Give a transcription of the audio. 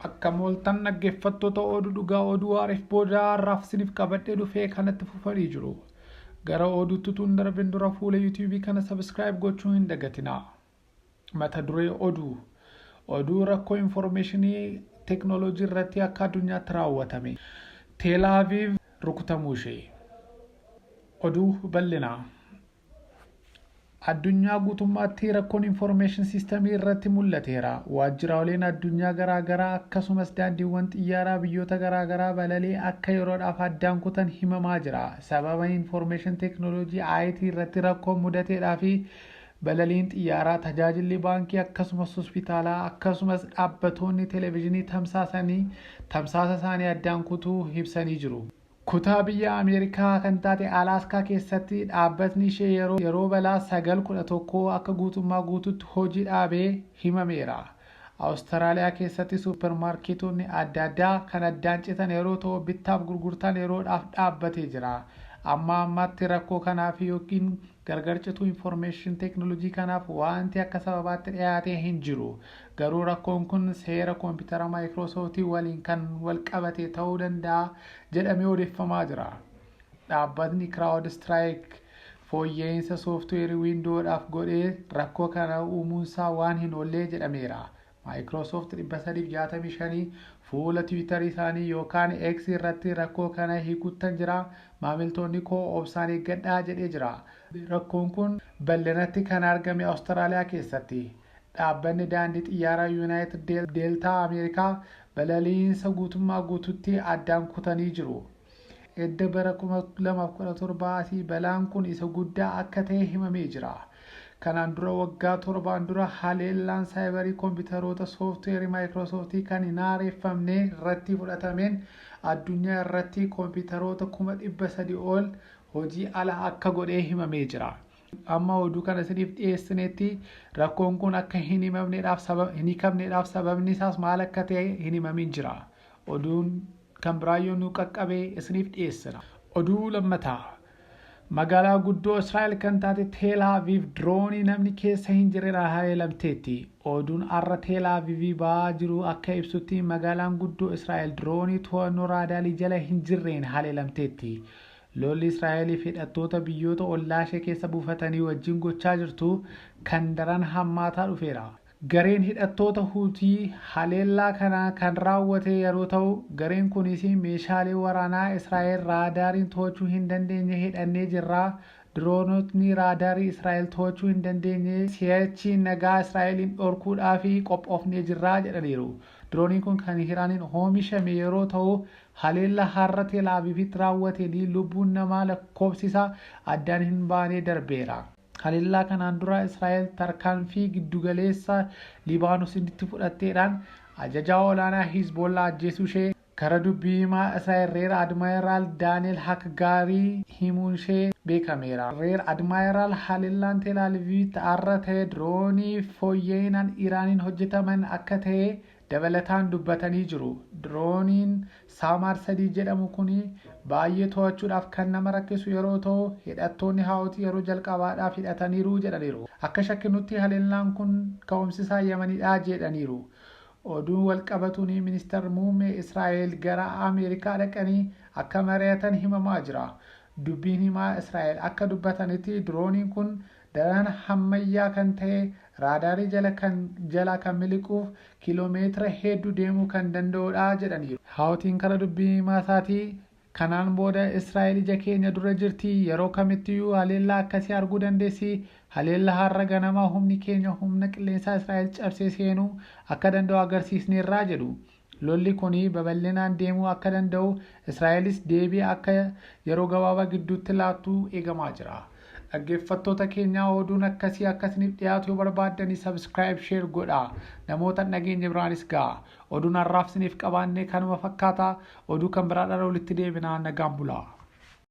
Akkam ooltan dhaggeeffattoota oduu dhugaa oduu waariif booda har'aaf isiniif qabadhee dhufee kanatti fufanii jiru. Gara oduutti utuu hin darbin dura fuula yuutuubii kana subscribe gochuu hin dagatinaa. Mata duree oduu. Oduu rakkoo infoormeeshinii teeknooloojii irratti akka addunyaatti raawwatame. Teelaaviiv rukutamuu ishee. Oduu bal'inaa. Addunyaa guutummaatti rakkoon infoormeeshin siistamii irratti mul'ateera. Waajjiraaleen addunyaa garaagaraa akkasumas daandiiwwan xiyyaaraa biyyoota garaagaraa balalii akka yeroodhaaf addaan kutan himamaa jira. Sababa infoormeeshin teeknooloojii IT irratti rakkoon mudateedhaa fi balaliin xiyyaaraa, tajaajilli baankii akkasumas hospitaalaa akkasumas dhaabbatoonni televezyiinii tamsaasanii tamsaasa isaanii addaan kutuu ibsanii jiru. Kutaa biyya Ameerikaa kan taate Alaaskaa keessatti dhaabbatni ishee yeroo balaa 9/11 akka guutummaa guutuutti hojii dhaabee himameera. Awustiraaliyaa keessatti suupermaarkeetonni adda addaa kan addaan citan yeroo ta'u bittaaf gurgurtaan yeroodhaaf dhaabbatee jira. Amma ammaatti rakkoo kanaaf yookiin gargar cituu infoormeeshin teeknooloojii kanaaf wanti akka sababaatti dhiyaatee hin jiru. Garuu rakkoon kun seera koompitara maayikiroosooftii waliin kan wal qabate ta'uu danda'a jedhamee odeeffamaa jira. Dhaabbatni CrowdStrike fooyya'insa sooftiweerii wiindoodhaaf godhee rakkoo kana uumuunsaa waan hin oollee jedhameera. Maayikiroosoft 365 fuula tiwiitarii isaanii yookaan X irratti rakkoo kana hiikuttan jira, maamiltoonni koo obsaan eeggadhaa jedhee jira. Rakkoon kun bal'inatti kan argame Awustiraaliyaa keessatti. Dhaabbanni daandii xiyyaaraa Yuunaayitid Deeltaa Ameerikaa balaliinsa guutummaa guututti addaan kutanii jiru. Edda bara 2017 asii balaan kun isa guddaa akka ta'e himamee jira. Kanaan dura waggaa torbaan dura haleellaan saayibarii koompitaroota sooftiweerii maayikiroosooftii kan hin haareeffamne irratti fudhatameen addunyaa irratti koompitaroota 300,000 ol hojii ala akka godhee himamee jira. Amma oduu kana isiniif dhiyeessinetti rakkoon kun akka hin himamneedhaaf hin hiikamneedhaaf sababni isaas maal akka ta'e hin himamin jira. Oduun kan biraa yoo nu qaqqabe isiniif dhiyeessina. Oduu lammataa. Magaalaa guddoo Israa'el kan taate Teel Aviv diroonii namni keessa hin jirreen haleelamteetti. Oduun har'a Teel Aviv ba'aa jiru akka ibsutti magaalaan guddoo Israa'el diroonii to'annoo raadaalii jala hin jirreen haleelamteetti. Lolli Israa'eliif hidhattoota biyyoota ollaa ishee keessa buufatanii wajjin gochaa jirtu kan daran hammaataa dhufeera. Gareen hidhattoota Huutii haleellaa kana kan raawwate yeroo ta'u, gareen kunis meeshaalee waraanaa Israa'el raadaariin to'achuu hin dandeenye hidhannee jirra, diroonotni raadaarii Israa'el to'achuu hin dandeenye si'achi nagaa Israa'eliin dhorkuudhaaf qophoofnee jirra jedhaniiru. Dirooniin kun kan Iraaniin oomishame yeroo ta'u, haleellaa har'a Tel Aviivitti raawwateen lubbuun namaa lakkoofsisa addaan hin baanee darbeera. Haleellaa kanaan dura Israa'el tarkaanfii giddugaleessa Libaanositti fudhatteedhaan ajajaa olaanaa Hizbollaa ajjeesuu ishee kara dubbii himaa Israa'el Reer Admaayiraal Daani'el Hakgaarii himuun ishee beekameera. Reer Admaayiraal haleellaan Tel Aviivitti har'a ta'e diroonii fooyya'inaan Iraaniin hojjetaman akka ta'e dabalataan dubbatanii jiru. Dirooniin Saamaar 3 jedhamu kun baay'ee to'achuudhaaf kan nama rakkisu yeroo ta'u hidhattoonni Haawutii yeroo jalqabaadhaaf hidhataniiru jedhaniiru. Akka shakkinutti haleellaan kun ka'umsisaa Yamanidha jedhaniiru. Oduun wal qabatuun ministeerri muummee Israa'el gara Ameerikaa dhaqanii akka mari'atan himamaa jira. Dubbiin himaa Israa'el akka dubbatanitti dirooniin kun daran hammayyaa kan ta'e raadaarii jala kan miliquuf kiiloomeetira hedduu deemuu kan danda'udha jedhaniiru. Haawutiin kara dubbii himaa isaatii kanaan booda Israa'el ija keenya dura jirti, yeroo kamittiyyuu haleellaa akkasii arguu dandeessi, haleellaa har'a ganamaa humni keenya humna qilleensaa Israa'el cabsee seenuu akka danda'u agarsiisneerraa jedhu. Lolli kun babal'inaan deemuu akka danda'u Israa'elis deebii akka yeroo gabaabaa gidduutti laattu eegamaa jira. Dhaggeeffattoota keenyaa oduun akkasii akka isiniif dhiyaatu yoo barbaaddanii subscribe share godhaa. Namoota hin dhageenye biraanis ga'a. Oduun har'aaf isiniif qabaanne kanuma fakkaata. Oduu kan biraadhaan walitti deebinaa, nagaan bulaa.